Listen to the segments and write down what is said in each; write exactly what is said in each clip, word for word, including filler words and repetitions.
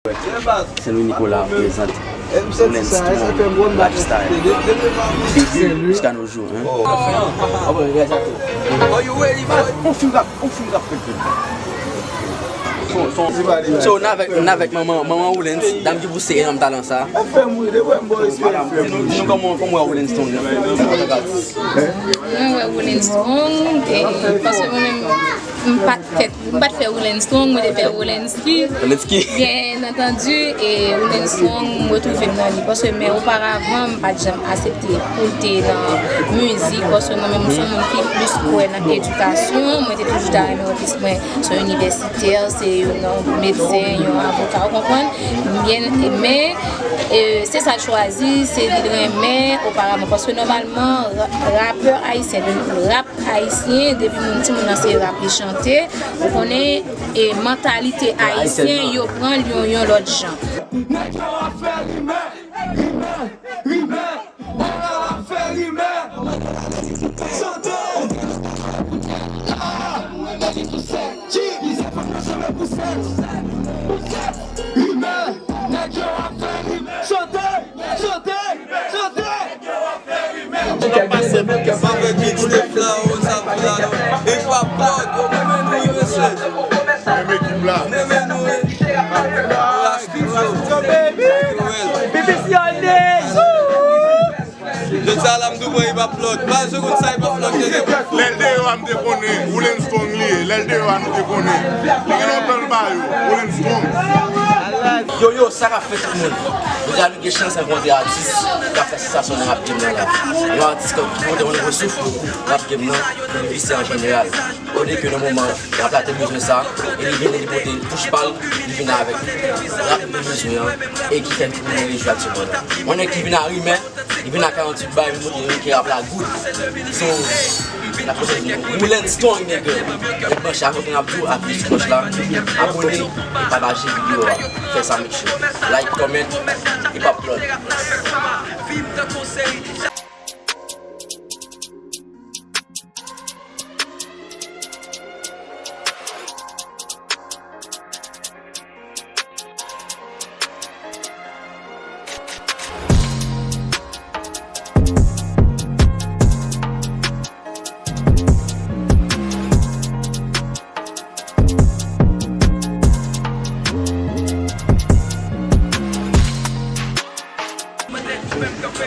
Saint Louis Nicolas prezante Rolling Stone Lifestyle. Depi jiska nos jours, hein. On film k ap, on film k ap fèt. So, n avèk, n avèk manman, manman Rollens, dam ki pouse enòm talan sa. Madam, di nou, di nou kòman, kòman w wè Rolling Stone nan, antank atis? Mwen wè Rolling Stone, e, paske mwen menm, m pa t fè, m pa t fè Rolling Stone, mwen te fè Rollensky. Rollensky. Byen antandi, e Rolling Stone, m retwouve m nan li. Paske, men oparavan, m pa t janm aksepte pou l te nan mizik, paske mwen menm, m se yon moun ki plis kwè nan edikasyon, mwen te toujou ta renmen wè fis mwen se yon inivèsitè, se yon, yon medsen, yon avoka, ou konprann? Byen, men, e, se sa l chwazi, se li l renmen oparavan. Paske nòmalman, ra-, rapè ayisyen, rap ayisyen, depi moun timoun nan se rap li chante, ou konnen, e, mantalite ayisyen, yo pran l yon, yon lòt jan. Nèg yo ap fè rimè, rimè, rimè. Rimè, rimè, chante. Ki? Rimè, nèg yo ap fè rimè. Chante, chante, chante. N ap pase menm jan avèk Big Steph la, ou sa vle la, non? Hip Hop Plug, yo, men men nou, wi, mesye. Menm ekip la. Men men nou, wi. Ras Studio. Baby. B B C all day. Jodi a la, m tou pran Hip Hop Plug. Baz, yo konn sa Hip Hop Plug te gen. Lè l deyò a, m te konnen. Rolling Stone li ye. Lè l deyò a, nou te konnen. Li gen lontan l ba yo. Rolling Stone. Yo, yo, sa k ap fèt tout moun? Jodi a, nou gen chans rankontre atis k ap fè sansasyon nan rap game nan la. Yon atis k ap pote yon nouvo souf nan rap game nan, pou minisitè an jeneral. Kote ke nan moman rap la te bezwen sa, e li vini, li pote touch pa l, li vini avèk rap nou te bezwen an, e ki fè tout moun rejwi aktyèlman la. Yon nèg ki vin a rimè, li vin a karanntuit bay, li montre nou ke rap la good. So, n ap kontinye. Rolling Stone, nèg yo. Ret branche a kote n ap di w, api sou klòch la. Abòne, e pataje videyo a. Fè sa, make sure. Like, comment, e pa plug.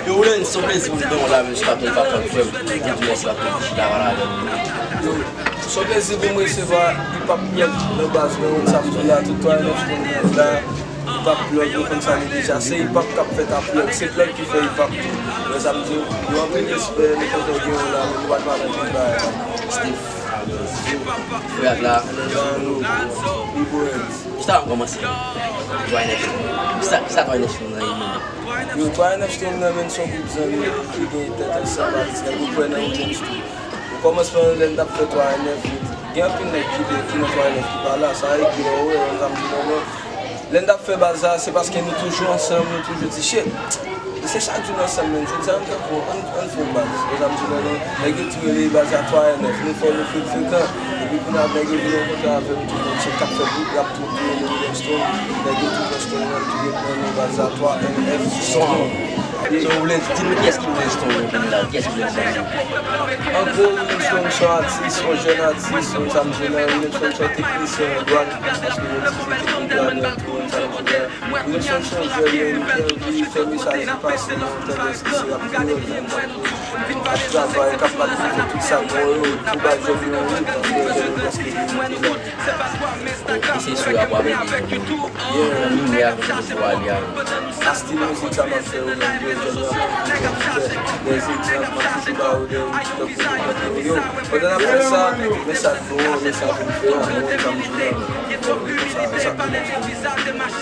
Yo, Len, se yon plezi pou m gen w la, men, jiska prezan, frè m. Pou di mèsi la, pou chita pale avè m. Yo, se yon plezi pou m resevwa Hip Hop Plug nan baz nan, sa m di la, tout twa nèf nan baz la, Hip Hop Plug, nou konn sa nou deja, se hip hop k ap fèt a plug, se plug ki fè hip hop tou. Men sa m di w, yo anpil respè, nou kontan gen w la, men nou pa t pale anpil bagay. Steve, frè ak la, Alejandro, Ibrahim. Kisa m kòmanse? Twa N F M. Kisa, kisa Twa N F M nan ye menm? Yo, Twa N F M nan menm se yon gwoup zanmi ki gen tèt ansanm, atis nèg yo kwè nan Williams tou. Okòmansman, lè n t ap fè Twa N F M, gen anpil nèg ki te, ki nan Twa N F M ki pa la. Sa e ki lè w wè, yon zanmi di non, non. Lè n t ap fè baz sa, se paske nou toujou ansanm, nou toujou di shit. E se chak jou n ansanm, men jodi a, nou t ap fè, ann, ann fè yon baz. Yo t ap di, non, non, nèg yo tou rele baz la Twa N F, nou fò nou fre-, frekan. Epi kounye a, nèg yo vin rankontre avè m tou, menm chen k ap fè bout, l ap tou rele William Stone, nèg yo tou pran Stone nan, tou rele nan non baz la Twa N F. So, w vle di m kiyès ki William Stone nan kounye a la? Kiyès ki William Stone? An gwo, William Stone se yon atis, yon jèn atis, yon sa m di la, William Stone se yon teknisyen dwàn, paske yo itilize teknik dwàn nan tou, yon sa m di la. Wilson se yon jèn ki anvi fè mesaj li pase nan yon tandans ki se rap kreyòl, k ap travay, k ap bat pou fè tout sa k bon yo, pou bay jèn yo yon wout, paske jèn yo prèske vin moute la. Bon, ki se sou rap w ap ede pou limyè avèk nouvo a li a. A stil mizik sa m ap fè yo, menm jèn yo ap fè, de egzanp, m ap toujou ba yo de wout, tankou yo, pandan n ap fè sa, men sa k bon, men sa pou n fè a, men sa m di la.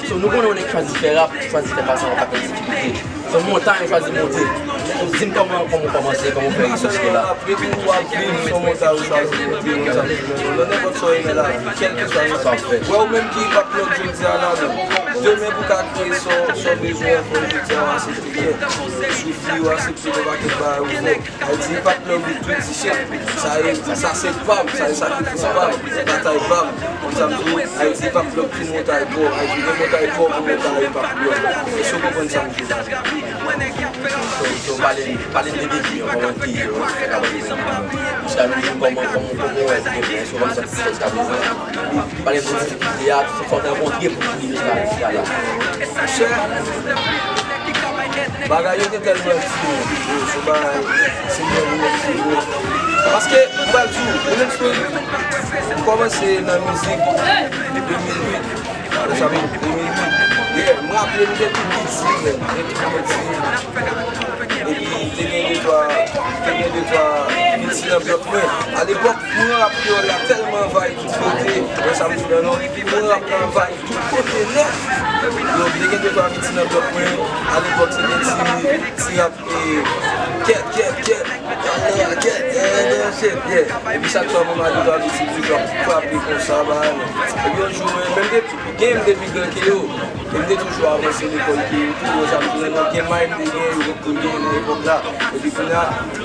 So, nou konnen yon nèg chwazi fè rap, chwazi fè fas a yon pakèt difikilte. Se yon montay ou chwazi monte. Di m kòman, kòman w kòmanse, kòman w fè rive sou la. Depi w ap viv, se yon montay ou chwazi monte, yon sa ki fè nan nenpòt sa w ye nan lavi, kèlkeswa sa w fè. Wè, ou menm ki pa t nan jodi a la, non. Demen pou ka kreye sa w, sa w bezwen fè jodi a, w aksepte kèk soufri, w aksepte yon pakèt bagay ou fè. Ayiti pa t nan bout tou ti chèf. Sa e, sa se pa m, sa e sakrifis pa m, batay pa m. Konn sa m di w, Ayiti pa t nan bout tou montay pa w. Ayiti gen montay pa w pou montay pa w. Èske w konprann sa m di w la? So, so, pale, pale de debi an, kòman te ye, kòman te fè kabòn, jiska nou menm kòman, kòman, kòman w wè debi an, èske w konn sa ki fè jiska prezan? Pale de difikilte a, sa w rankontre pou w rive jiska la. Monchè, bagay yo te tèlman di, yo, se bagay, se byen ou mèt di, yo. Paske, m pral di w, mwen menm, m kòmanse nan mizik depi de mil uit. Sa vle di de mil uit. Yeah, m raple m te tou piti, men, m te tou piti. Epi, te gen de twa, te gen de twa piti nan blòk mwen. Alepòk, kouran rap kreyòl la tèlman anvayi tout kote. Wè sa m di w la, non? Kouran rap la anvayi tout kote nèt. Yo, te gen de twa piti nan blòk mwen. Alepòk, se te ti, ti rap, e, kèt, kèt, kèt. Kèt, kèt, kèt, kèt, kèt, yeah. Epi chak swa pou m al de twa piti, toujou ap frape konsa, bagay. Epi yon jou, mwen, menm depi, gen m depi gran ke yo. E m te toujou avanse lekòl ke yo tou, wè sa m di w la, non, gen may m te gen, yo potko gen nan epòk la. Epi kounye a,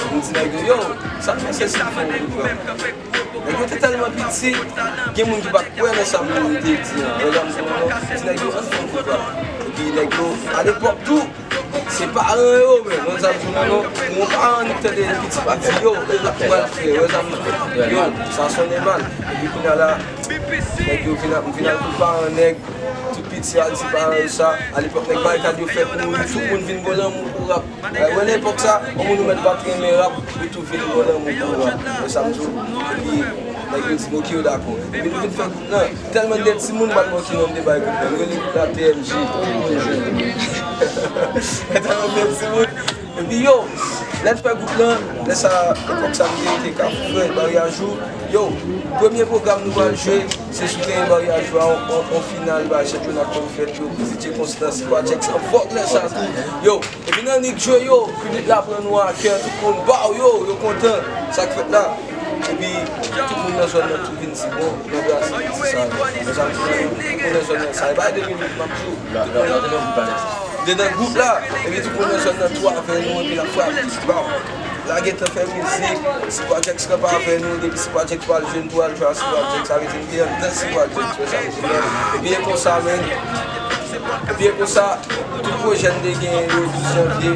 m di nèg yo, yo, sa n panse si n fè yon gwoup rap? Nèg yo te tèlman piti, gen moun ki pa t kwè nan sa m te di an. Wè sa m di w la, non, di nèg yo, ann fè yon gwoup rap. Epi nèg yo, alepòk tou, se paran yo menm, wè sa m di w la, non, pou yon paran annik tande pitit li di, yo, e rap m pral fè, wè sa m di w, yo, sa sonnen mal. Epi kounye a la, nèg yo vin ap, vin al pou paran nèg, tout piti al di paran yo sa. Alepòk, nèg Barikad yo fèk mouri, tout moun vin gon lanmou pou rap. Wè, nan epòk sa, yon moun ou mèt pa t renmen rap, ou tou vin gon lanmou pou rap. Wè sa m di w? Epi, nèg yo di m, oke, yo dakò. Epi nou vin fè gwoup lan. Tèlman de timoun, m pa t konn ki non m te bay gwoup lan. Nou rele gwoup la T M J. Tèlman de timoun. Epi yo, lè n fè gwoup lan, lè sa, epòk sa m te rete Kafou Frè, Baryajou. Yo, premye pwogram nou pral jwe, se sou teren Baryajou a, on, on, on final, ba, chanpyona k konn fèt, yo, D J Constance, Projects, anfòk lè sa tou. Yo, epi nan lig jwe yo, piblik la pran nou a kè, tout moun ba w yo, yo kontan, sa k fèt la. Epi, tout moun nan zòn nan tou vin di, bon, nou brase piti sa yo. Mezanmi, tout moun nan zòn nan, sa e pa de minit, m ap di w. Tout moun nan, dedan gwoup la, epi tout moun nan zòn nan tou avè nou, epi n ap frape, ba w. Lage tan fè mizik, si Projects kanpe avè nou, depi si Projects pral jwe, n tou al jwe a si Projects, sa vle di n te anndan si Projects, wè sa vle di, men, epi e konsa, men, epi e konsa, tout pwojè n te genyen yo, douz janvye,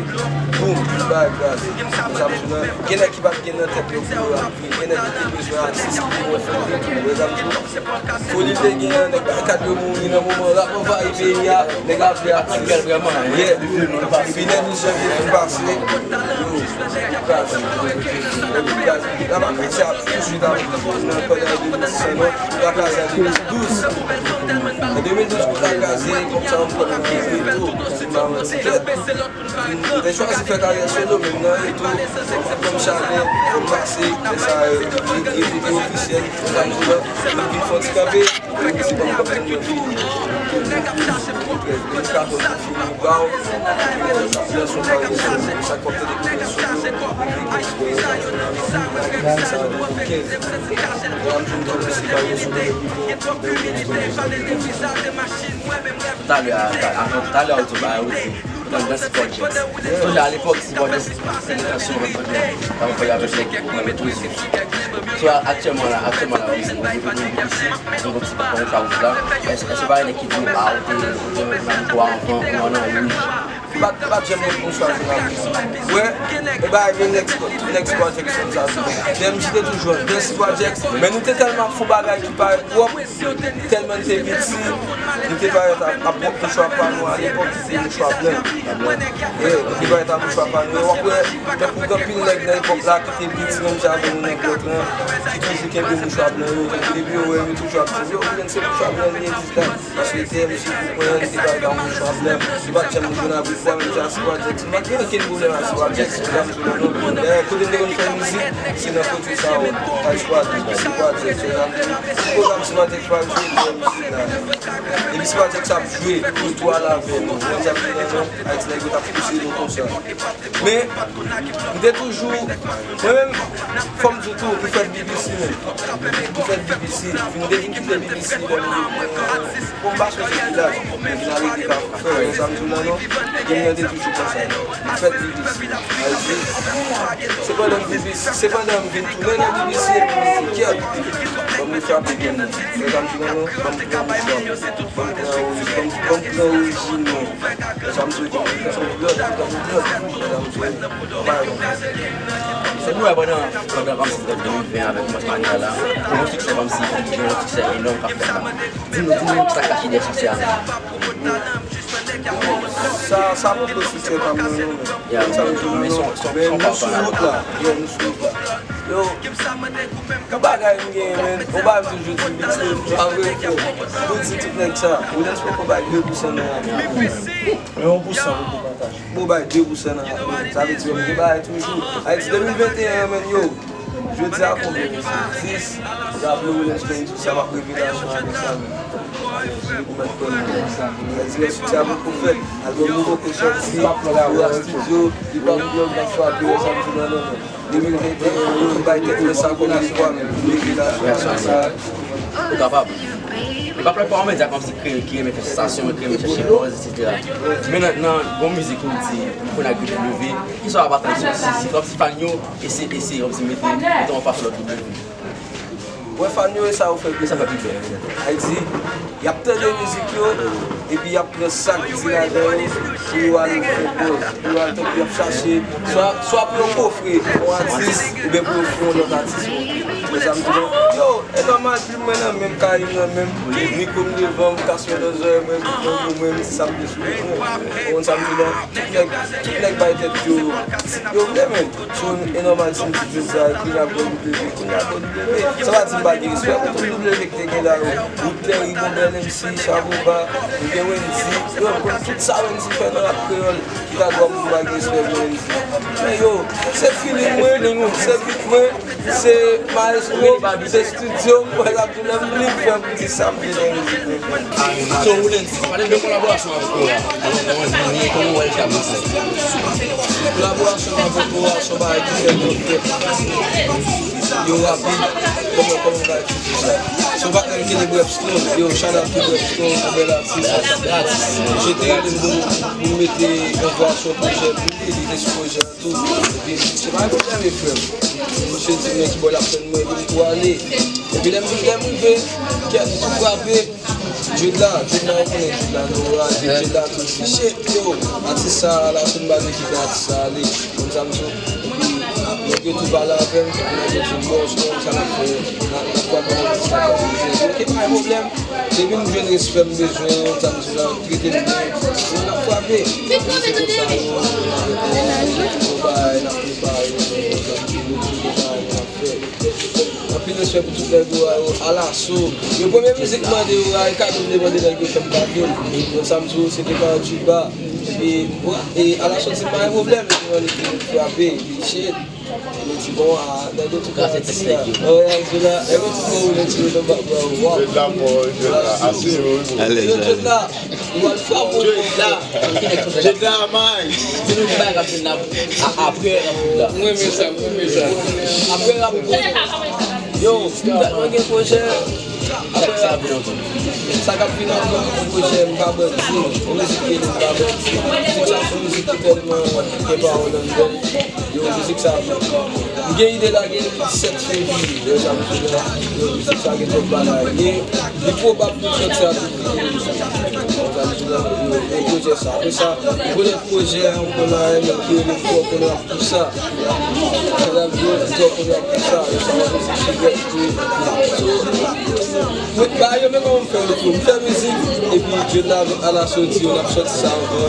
boum, tout bagay kraze. Wè sa vle di, men, gen nèg ki pa t gen nan tèt yo pou yo rap vre, gen nèg ki te bezwen atis pou yo fè vre, wè sa vle di, men, foli te gen an, nèg Barikad yo mouri nan moman rap anvayi peyi a, nèg la vle atis. Yeah. Epi lè douz janvye fin pase, yo, kraze. Epi kraze. N ap kraze ap touswit ap nan pandan de mil dis an non. N ap kraze an de mil douz. An de mil douz pou n ap kraze, kòm sa m pran nan krize tou. M pa manti tèt. M te chwazi fè karyè solo, men nan retou, fò m chale, fò m pase, fè sa, e, e, e, e ofisyèl, fè sa m di la, m vin fè yon ti kanpe, m di, bon, m pap janm fini. Douz mil katòz m fini, ba w, e, nan son karyè solo, sa k ap tande karyè solo, depi eksperyans, sa, depi kenz. Lè m fin kòmanse karyè solo, depi bon, depi eksperyans, sa, depi Talè a, ta- avan talè a, ou di bagay, ou di, nan, nan Sipòt Djèks. Sonje alepòk, Sipòt Djèks, se te tansyon, antann, ta konpare avèk nèg ki konn mete rezo. So, aktyèlman la, aktyèlman la, ou di, ou di, ou di, ou di, ou di, ou di, ou di, la, èske, èske pa gen nèg ki di, a, ou te, ou te nan vikwa anvan, ou an nan wouj? M pa t, m pa t janm konn pou chwazi lavi. Wè, e bagay vin next, next project sa tou. D M J te toujou anndan si project, men nou te tèlman ap fè bagay ki parèt pwòp, tèlman n te piti, nou te parèt ap, ap pwòp mouchwa pa nou alepòk, se te mouchwa blan. Yeah, nou te parèt ap mouchwa pa nou. E w ap wè, tankou gen anpil nèg nan epòk la ki te piti menm jan avè nou nan blòk lan, ki toujou kenbe mouchwa blan yo. Depi yo wè m, yo toujou ap di m, yo, men se mouchwa blan li ye, dis dat. Paske T M J pou mwen, li te parèt ak mouchwa blan. Li pa t janm jwenn avèk Sa menm se Assis Project. M pa t gen okenn pwoblèm ak Assis Project, se sa m di w la non. Dayè, kote m te konn fè mizik, se nan kote sa yo. Assis Project, Assis Project, se sa m di w. Pwogram Assis Project pa jwe, jwe mizik la. Epi Assis Project sa ap jwe, yo tou al avè nou. Ou konn sa m di w la non? Ayiti nèg yo t ap pouse nou konsa. Men, m te toujou, mwen menm, fò m di w tou, m fèt B B C menm. M fèt B B C, m te vin kite B B C lè m Bon, m pa sonje ki laj, men vin arete pa fè, sa m di w la non, game nan te toujou konsa. M fèt B B C, Ayiti. Se pandan m B B C, se pandan m vin tounen nan B B C, epi m di, kyèt, ban m refrape game nan. Sa m di w la non, ban m pran refrape, ban m pran ori-, ban m, ban m pran orijin mwen. Sa m di w, epi m vin tankou lòt, vin tankou lòt. Sa m di w, bay. Se pou wè pandan, pandan kòmsi de mil ven avèk Mons Mania la, pou yon siksè kòmsi, yon siksè enòm k ap fèt la. Di nou, di nou sa k kache dèyè siksè a. Sa, sa poko siksè pa m nan non, men. Ya, sa m di w men non, se yon, se yon, men se yon nou sou wout la. Yo, nou sou wout la. Yo, yon bagay m genyen, men, yon bagay m toujou di, mixtape pa vre fò. Pou di tout nèg sa, Wilens poko bay de pou san nan rap la. Men yon pou san pou pataje. Bon, bay de pou san nan rap la. Sa vle di, men, gen bagay toujou. Ayiti de mil venteyen an, men, yo. Jodi a konbyen mesye? Dis. Gablo Wilens Kenny, sa m ap revelasyon avèk sa menm. Ou mèt konnen. Sa di lè soti a poko fèt. Albòm nou poko sòti. Ou a estidyo, li pa vlog, l ap frape, wè sa m di w la non, non. De mil venteyen, yo, m bay tèt mwen sa kòm espwa, men m revelasyon avèk sa. Ou kapab. E pa plèfwa yon medya kòmsi kreye, ki renmen fè sansasyon, ki renmen chèche buzz, etsetera. Men nan, nan bon mizik nou di, m konn ak W W, kisa w ap atann si, si, si, kòmsi fan yo, ese, ese, kòmsi mete, mete yon fason lòt W W. Wè fan yo, e sa yo fè pi bèl. Sa fè pi bèl. Ayiti, y ap tande mizik yo, epi y ap pran sa k di ladan yo, pou yo al fè buzz, pou yo al tankou y ap chache, swa, swa pou yo kofre yon atis, oubyen pou yo fè yon lòt atis. Men sa m di nou, yo, e nòmal, plim mwen nan menm, kay m nan menm, mikwo m devan m, kas mwen nan zòrèy mwen, mikwo m pou mwen, m di sa m te sou mwen. Ou konn sa m di la? Tout nèg, tout nèg bay tèt yo, yo vle, men. Tchoul, e nòmal si m di tout sa, kounye a bon W W, kounye a bon W W. Sa pa di m pa gen respè pou tout W W ki te gen la yo. Woodley, Rigobert, M C, Chapo ba, m gen Wendy. Yo, m konn tout sa Wendy fè nan rap kreyòl ki ta dwa pou m pa gen respè pou Wendy. Men yo, se feeling mwen, se beat mwen, se maestro, se estidyo m, pa egzanp, lè m lib, fè m di sa m vle nan mizik mwen. So, Wilens, pale m de kolaborasyon avèk Ora. Kòman, kòman l vini, kòman w wè l ka avanse? Kolaborasyon avèk Ora, se yon bagay ki fè mwen fèt. Yo rapid, kòman, kòman m ka eksplike sa? Se yon patnè m ki rele Brep Strong. Yo, shout out to Brep Strong, yon bèl atis. Atis. Misye te rele m pou m mete yon vwa sou yon pwojè pou li, li te sou pwojè a tou. Epi, se pa yon pwoblèm, frè m. Misye di m men kibò l ap tann mwen, epi m tou ale. Epi lè m vin, lè m rive, kèt m tou frape. Djed la, Djed la, ou konnen Djed la, nou rale Djed la tou. Shit, yo, atis sa a, la, se m pa vle kite atis sa a ale. Konn sa m di w? Epi, nèg yo tou pale avè m, nèg yo di m, bon, se konn sa n ap fè, n a, n ap frape nan atis la, ok, pa gen pwoblèm. Depi m jwenn respè m bezwen, konn sa m di w la, trete m byen, yo, n ap frape. Epi se konsa, yo, yo, n ap prepare, n ap prepare, yo, konn sa m di w, yo, tout bagay n ap fè. Anpil respè pou tout nèg yo a yo, Alaso. Yo, premye mizik m mande yo a, e kado m te mande nèg yo fè m kado l. Donk sa m di w, se te karanntuit ba. Epi, e Alaso di m pa gen pwoblèm, epi m annik frape, epi shit. Yo di, bon, a, nèg yo tou ka di sa. Wè, Angela, nèg yo di, bon, yo di, yo nan bak, bro, wow. Jodi la, bon, jodi la, asire w, wi, bro. Yo, jodi la, Ou al frape w la. Jodi a may. Di nou ki bagay k ap vin la a-, apre rap la. Mwen renmen sa, mwen renmen sa. Apre rap, yo, m tèlman gen pwojè. Apre rap, sa k ap vin ankò, yon pwojè, m pa bann di, yon mizik ki rele m pa bann di. Mizik sa se yon mizik ki tèlman gen pawòl anndan l. Yo, mizik sa, m gen ide la, gen sèt fevriye, yo, sa m di la, yo, mizik sa gen twòp bagay. E li pwobab pou l sòti a tout vit, yo, mizik sa. Yo, sa m di la, yo, e pwojè sa. Apre sa, m konnen pwojè a ankò la, e nèg ki rele m twò konnen ap pou sa. Sa m di yo, m twò konnen ap pou sa. Yo, sa m ap mizik sou bèt tou. So, mwen, ba yo, men kòman m fè yo tou. M fè mizik, epi Djed la, Alaso di yo, n ap sòti sa ankò.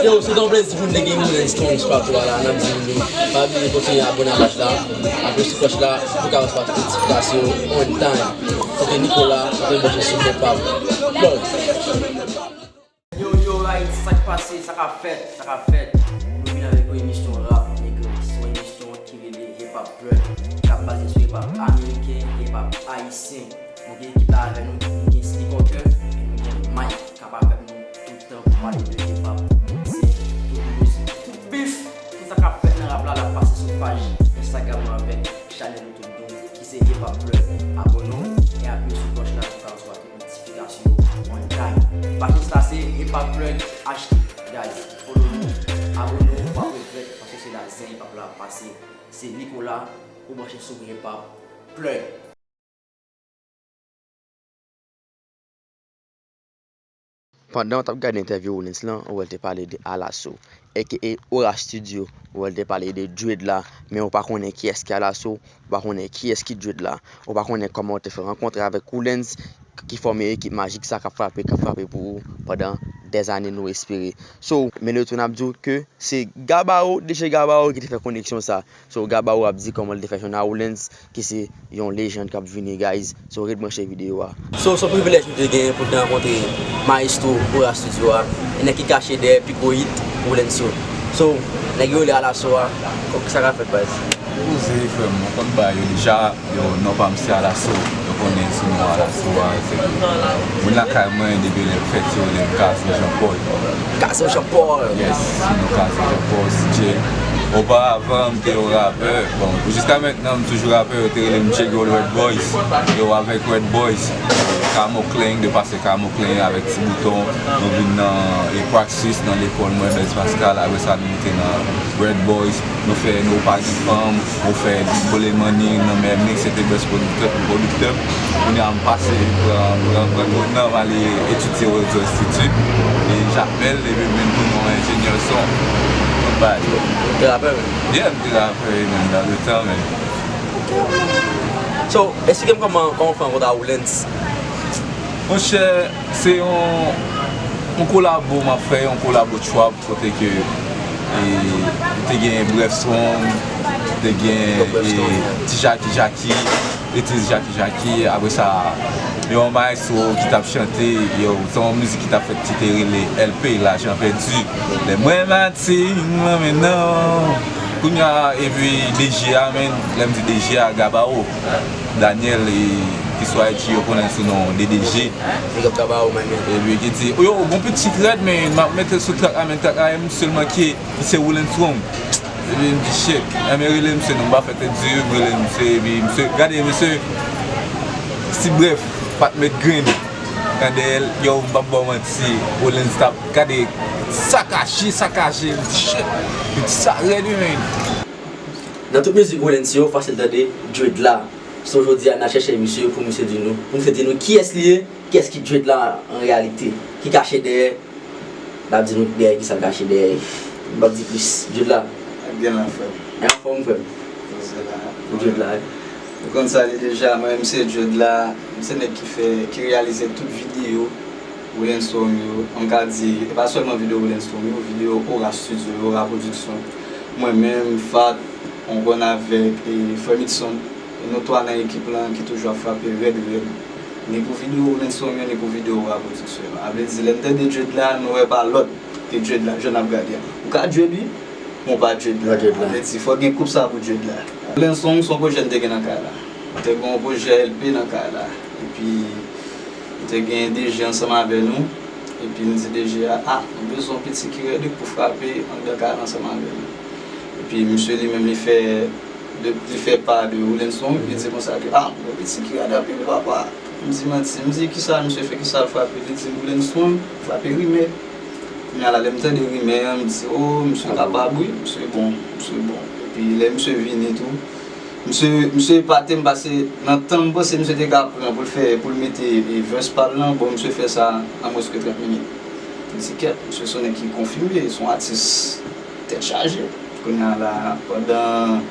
Yo, se te yon plezi pou n te gen Wilens Strong sou plato a la. N ap di nou, pa bliye kontinye abòne a paj la, apiye sou klòch la, pou w ka resevwa tout notifikasyon on time. Se te Nicolas, se te yon bòs sou Hip Hop. Love. Pase, sa k ap fèt, sa k ap fèt. Nou vin avèk yon emisyon rap, nèg, se yon emisyon ki rele Hip Hop Plug, k ap baze sou hip hop ameriken, hip hop ayisyen. Nou gen ekip la avè nou, nou gen Slick Hawker, e nou gen Mike, k ap avèk nou tout tan pou pale de hip hop, bouksen, tout mizik, tout bif, tout sa k ap fèt nan rap la, l ap pase sou paj Instagram nou avèk chanèl YouTube nou, ki se Hip Hop Plug. Abòne w e apiye sou klòch la pou w ka resevwa tout notifikasyon yo on time. Paj la se Hip Hop Plug H D. Guys, follow nou, abòne w, w ap regrèt, paske se la zen hip hop la ap pase. Se Nicolas, ou branche sou Hip Hop Plug. Pandan w t ap gade entèvyou Rollens lan, ou wè l te pale de Alaso, aka Ora Studio, ou wè l te pale de Dread la, men ou pa konnen kiyès ki Alaso, ou pa konnen kiyès ki Dread la, ou pa konnen kòman w te fè rankontre avèk Rollens, ki fòme ekip majik sa k ap frape, k ap frape pou ou pandan dèzane nou espere. So, men retoun ap di w ke se Gabaro, D J Gabaro ki te fè koneksyon sa. So, Gabaro ap di kòman l te fè jwenn a Rollens, ki se yon lejand k ap vini, guys. So, ret branche videyo a. So, se yon privilèj nou te genyen pou te rankontre mayestwo Ora Studio a, nèg ki kache dèyè Pico Hit, Rollens yo. So, nèg yo rele Alaso a, kisa k ap fèt, baz? Poze, frè m, mwen konn bagay yo deja. Yo, non pa m se Alaso. Yo konnen sou non Alaso a, se moun lakay mwen depi lè m fèt yo rele m Kazo Jean Paul. Kazo Jean Paul. Yes, sou non Kazo Jean Paul, C J. Oparavan, m te yon rapè. Bon, jiska mentnan, m toujou rapè. Yo te rele m Che Guevara Red Boys. Yo, avèk Red Boys, Kamo Clang, de pase Kamo Clang avèk Ti Bouton, nou vin nan, e, Praxis, nan lekòl mwen, Blaise Pascal. Apre sa, nou moute nan Red Boys. Nou fè Nou Pa Gen Fanm, nou fè Bole Money, nan men mix, se te bèst pwodiktè, pwodiktè. Kounye a m pase pran, pran, pran tout nan, m ale etidye Rezo Institut. E Japèl, epi m vin tounen yon enjenyè son. Tout bagay. Ou te rapè menm? Yeah, m te rapè menm, nan letan menm. So, eksplike m kòman, kòman w fè rankontre a Rollens? Monchè, se yon, yon kolabo m ap fè, yon kolabo trap. Kote ke, e, te gen Bref Song, te gen, e, Ti Jaki Jaki, Letiz Jaki Jaki, apre sa, yon maestro ki t ap chante, yo, se yon mizik ki t ap fèt ki te rele L P, Lajan Pèdi. Lè mwen mati, mwen men non. Kounye a, epi D J a, men, lè m di D J a, Gabaro, Daniel, e, ki sou I G, yo konnen l sou non D D G. Big up Gabaro, my man. Epi ki di, yo, gon pitit rèd, men m ap mete l sou track la, men track la, e misye l manke, misye Rollens Strong. Epi m di, shit. Enben, rele misye non, m pa fè tèt di, m rele misye, epi misye, gade, misye, si Bref pa t met grenn nan dèyè l, yo, m p ap ba w manti, Rollens t ap, gade, sakaje, sakaje, m di, shit, pitit sa rèd, wi, men. Nan tout mizik Rollens yo, fasil tande, Dread la. So, jodi a, n a chèche misye pou misye di nou, pou misye di nou kiyès li ye, kiyès ki Dread la an reyalite, ki kache dèyè, l ap di nou dèyè kisa l kache dèyè. M p ap di plis. Dread la. Ak gen la, frè m. Anfòm, frè m. Poze la. Dread la, wi. Ou konn sa li deja, mwen menm se Dread la, m se nèg ki fè, ki reyalize tout videyo Rollens Strong yo, m ka di, e pa sèlman videyo Rollens Strong yo, videyo Ora Studio yo, Ora Production. Mwen menm, Fat, Ongon avèk, e, frè Midson, e nou twa nan ekip lan ki toujou ap frape rèd, rèd. Ni pou videyo Rollens Strong yo, ni pou videyo Ora Production yo. A vle di, lè n tande Dread la, nou wè pa lòt ke Dread la, jan n ap gade a. Ou ka Dread, wi, men w pa Dread la. Pa Dread la. A vle di, fò gen koup sa pou Dread la. Rollens Strong se yon pwojè n te gen nan kay la. Te gen yon pwojè L P nan kay la. Epi, nou te gen D J ansanm avè nou. Epi, n di D J a, a, nou bezwen yon piti ki rèd pou frape anndan kay la ansanm avè nou. Epi, misye li menm, li fè, de, li fè pa de Rollens Strong, li di konsa ke, a, yon piti ki rèd anpil, papa. M di, manti, m di, kisa, misye fè kisa l frape? Li di, Rollens Strong frape Rimè. Kounye a la, lè m tande Rimè an, m di, o, misye kapab, wi, misye bon, misye bon. Epi, lè misye vini tou, Misye, misye epate m, pase nan tan m panse misye te ka pran pou l fè, pou l mete, e, verse pa l lan, bon, misye fè sa an mwens ke trant minit. M di, kèt, misye se yon nèg ki konfime, se yon atis tèt chaje. Kounye a la, pandan,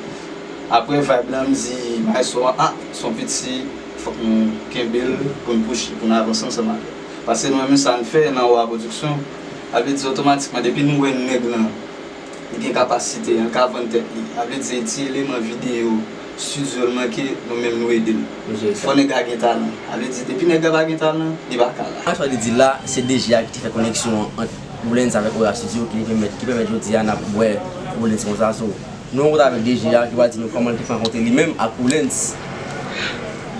apre vibe lan, m di, maestro an, a, se yon piti, fòk nou kenbe l pou n pushe, pou n avanse ansanm avè l. Paske nou renmen sa n fè nan Ora Production, sa vle di otomatikman, depi nou wè nèg lan, li gen kapasite, l ka vann tèt li. Sa vle di, e ti eleman videyo, estidyo l manke, nou menm nou ede l. Fò nèg la gen talan. Sa vle di, depi nèg la pa gen talan, li pa ka la. Sa w vle di la, se D J a ki te fè koneksyon an ant Woolens avèk Ora Studio ki pèmèt, ki pèmèt jodi a n ap wè Woolens konsa. So, nou rankontre avèk D J a ki va di nou kòman l te fè rankontre li menm ak Woolens.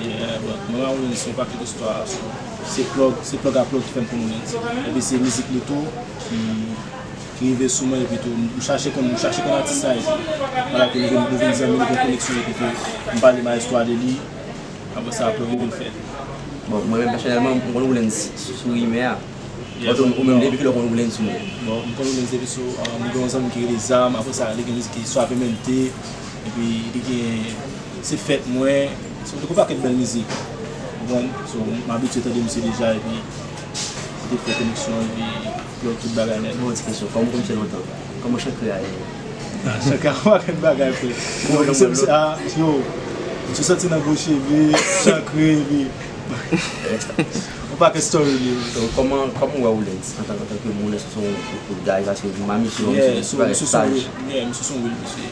Yeah, but mwen ak Woolens se yon pakèt istwa. So, se plug, se plug a plug ki fè m konn Woolens. Epi se mizik li tou ki, ki rive sou mwen, epi tou, m chache konn, m chache konn atis sa, epi vwala ke nou vin, nou vin zanmi, nou gen koneksyon, epi tou, m pale maestro a de li. Apre sa, apre, nou vin fè. Bon, mwen menm pèsonèlman, m konn Woolens sou, sou rimè a. Yeah, bon, ou menm, depi kilè w konn Woolens ou menm? Bon, m konn Woolens depi sou, euh, m gen yon zanmi ki rele Zam, apre sa, li gen mizik ki Suavemente, epi li gen Se Fèt Mwen, se yon pakèt bèl mizik. Ou konprann? So, m abitye tande misye deja, epi se te fè koneksyon, epi plug tout bagay nèt. Bon, ti kesyon, kòm ou konn misye lontan, kòman Chankri a ye? Ah, Chankri a yon pakèt bagay, frè. Bon, misye, misye, ah, yo, misye sòti nan gwo cheve, Chankri, epi yon pakèt story li. So, kòman, kòman w wè Woolens antan, antanke moun, èske se yon, yon, yon guy, paske m a misye, yeah, misye, so, misye se yon real, yeah, misye se yon real, misye,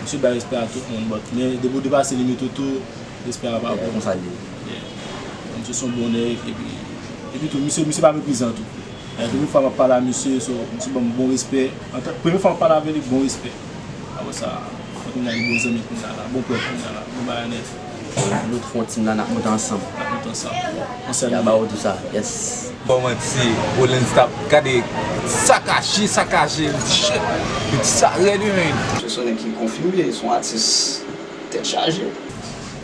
misye bay respè a tout moun, but, men, depi w depase limit ou tou, respè a pa bon. Konsa l ye. Yeah. Misye se yon bon nèg, epi, epi tou, misye, misye pa meprizan tou. E premye fwa m ap pale a misye, so, misye ban m bon respè. Antan, premye fwa m ap pale avè li, bon respè. Apre sa, kounye a, li bon zanmi kounye a la, bon prèt kounye a la, bon bagay nèt. Lòt fwa, yon tim la, n ap monte ansanm. N ap monte ansanm. Yon sèl. Ya ba ou tou sa, yes. Kòman ti Woolens t ap gade sakaje, sakaje, li di, shit, li di sa rèd wi, men. Se yon nèg ki konfime, se yon atis tèt chaje.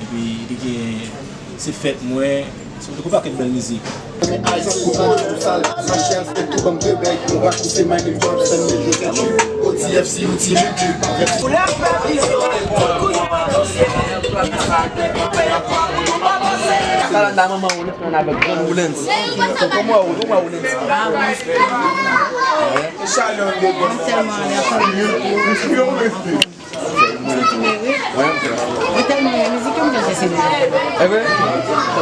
Epi li gen Se Fèt Mwen, se yon pakèt bèl mizik. Kalanda manman Woolens, mwen avèk grann Woolens. Kòman w, kòman Woolens? Mwen tèlman ale. Mwen tèlman renmen mizik yo, m vle jwe se nou. Enben,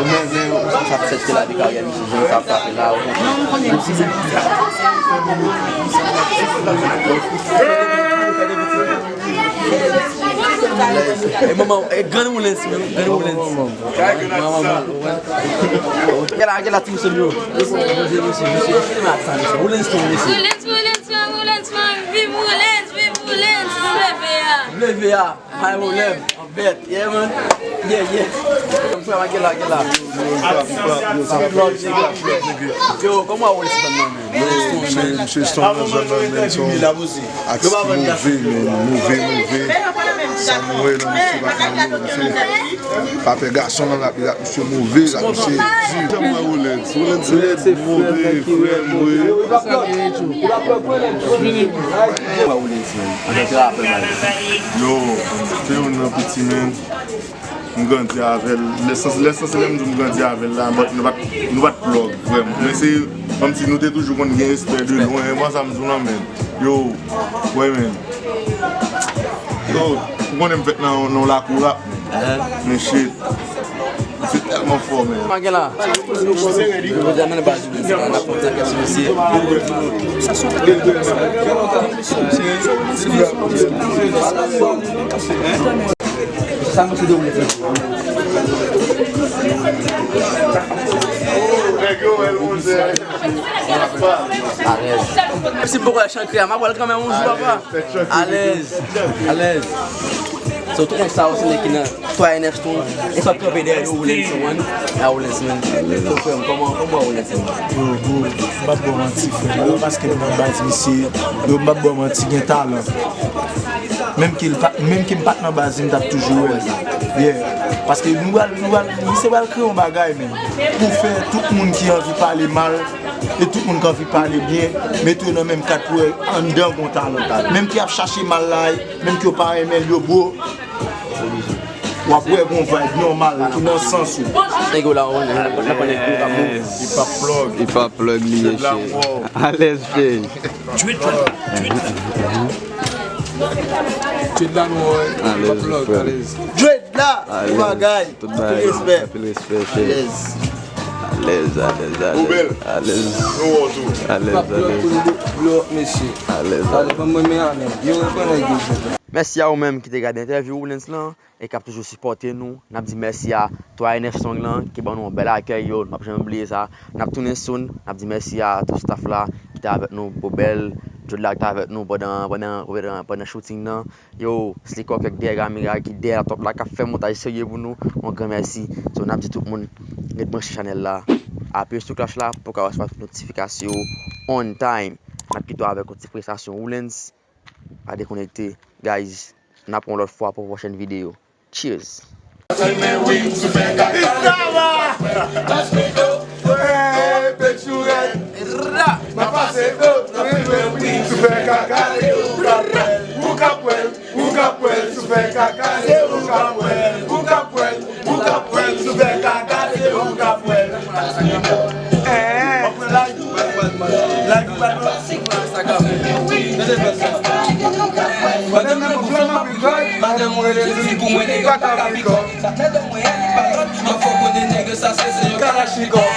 men, men, sa ap sèche la de karyè misye, jan sa ap frape la, ou konprann? Non, m konnen misye sa, misye sa. E manman, e grann Woolens, men, grann Woolens. Manman, manman, ou konprann? Gade la, gade la, ti mesye yo. Mesye, mesye, mesye, mesye, filme ak sa, mesye. Woolens tou, mesye. Woolens, Woolens, man, Woolens, man, viv Woolens, viv Woolens, nou leve a. Nou leve a. High roller, an bèt, yeah man. Yeah, yeah. M frè, gen la, gen la. Yo, kòman w wè se bann nan, men? Yo, men, misye Stone nan zòn nan, men, se yon atis move, men, move, move. Sa m wè nan misye pa t nan yo, misye pa pè gason nan rap, li rap, misye move, rap, misye di. Jan m wè Woolens, Woolens se move, frè m, wi. Mwen Woolens, men. Antanke rapè, man. Yo, se youn nan piti, men. M grandi avè l. Lè sanse, lè sanse lè m di w m grandi avè l la, but nou pa t, nou pa t plug, vrèman. Men se kòmsi nou te toujou konn gen respè de lwen. Mwen sa m di w lan, men. Yo, wè, men. Yo, ou konnen m fèt nan, nan yon lakou rap. Men shit. Misye tèlman fò, men. Kòman gen la? Jodi a nan baz Woolens la, n ap fè yon ti ankèt sou misye. Sa misye de Woolens la? Alèz. Menm si m poko wè Chankri a, m ap wè l kanmenm yon jou, papa. Alèz. Alèz. So, tout nèg sa yo, se nèg ki nan twa N F Stone. E sa k kanpe dèyè nou, Woolens, man. A Woolens, man. So, frè m, kòman, kòman w wè Woolens, man? Yo, bro, m p ap ba w manti, frè m. E pa paske m nan baz misye, yo, m p ap ba w manti, gen talan. Menm ke l pa, menm ke m pa t nan baz li, m t ap toujou wè l. Yeah. Paske nou pral, nou pral, misye pral kreye yon bagay, men. Pou fè tout moun ki anvi pale mal, e tout moun ki anvi pale byen, mete yo nan menm kad pou wè anndan gon talan. Menm ki ap chache mal la, menm ki yo pa renmen l yo, bro, w ap wè gon vibe nòmal ki nan sans ou. Nèg yo la, w konnen, w konnen, w konnen. Hip Hop Plug. Hip Hop Plug li ye, shit. Alèz, shit. Dread la, nou wè. Alèz, Hip Hop Plug, frè. Alèz. Dread la, tout bagay. Tout bagay. Anpil respè. Anpil respè, shit. Alèz. Alèz, alèz, alèz. Alèz. Alèz, alèz. Alèz, alèz. Mèsi a ou menm ki te gade entèvyou Woolens lan e k ap toujou sipòte nou. N ap di mèsi a twa N F Song lan ki ban nou yon bèl akèy, yo, nou p ap janm bliye sa. N ap tounen soon, n ap di mèsi a tout staff la. te avèk nou, Bobèl, Jodla ki te avèk nou pandan, pandan, pandan, pandan shooting nan. Yo, Slikò, kèk dèyè kamera ki dèyè laptop la, k ap fè montaj serye pou nou, yon gran mèsi. So, n ap di tout moun, ret branche chanèl la, apiye sou klòch la pou w ka resevwa tout notifikasyon on time. N ap kite w avèk yon ti prestasyon Woolens. Pa dekonekte, guys. N ap wè yon lòt fwa pou yon pwochèn videyo. Cheers! Ou ka pwèl, ou ka pwèl, si w fè kaka, se ou ka pwèl. Ou ka pwèl, ou ka pwèl, si w fè kaka, se ou ka pwèl. Èè. Madanm nan konflan, m ap viv vibe. Madanm mwen rele li pou mwen, nèg yo pa ka pran kò. Sa tèt mwen an, li pa lòt, m ap fè w konnen nèg yo sa se, se yon kalachnikòv.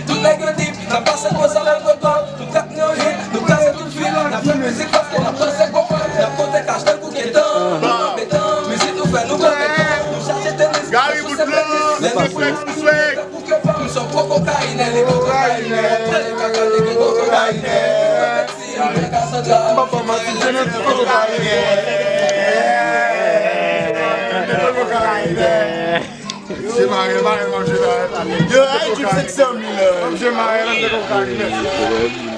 Tout nèg yo di, n ap pase konsa nan gwo kò. Nou trap nan rit, nou kraze tout fil. N ap fè mizik paske n ap panse gwo kò. N ap konte kach tankou kentan. Mizik nou fè, nou konte kò. Nou chache tenis. Gary Boudlan, respè pou swag. M se yon gwo kokayinè, li gwo kokayinè. Tèl kaka, li gwo kokayinè. M pa ba w manti, Jimmy, ti kote Karayibè. Ti kote Karayibè. Msye mare, mare, manje la. Yo, ay, tout seksyon mil. Msye mare, manje Karayibè.